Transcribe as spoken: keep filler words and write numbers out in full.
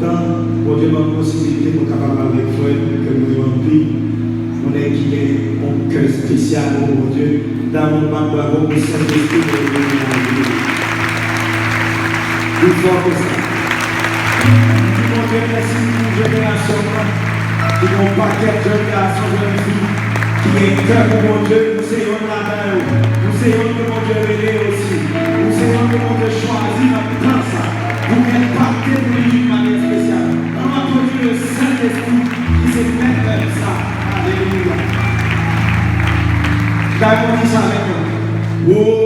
Tan, Bondye ban m posibilite pou m kapab avèk frè m ke m renmen anpil, yon nèg ki gen yon kè espesyal pou Bondye. Dam, yon bat bravo pou Sentespri Bondye nan lavi li. Pli fò ke sa. M di Bondye mèsi pou jenerasyon mwen, ki gen yon pakèt jèn gason, jèn fi, ki gen kè pou Bondye. Nou se yonn ladan yo. Nou se yonn ke Bondye rele yo osi. Nou se yonn ke Bondye chwazi nan tan sa pou enpakte pou li yon manyè espesyal. Ann aplodi le Sentespri ki se mèt èv sa. Alelouya. Gade Bondye sa avèk mwen.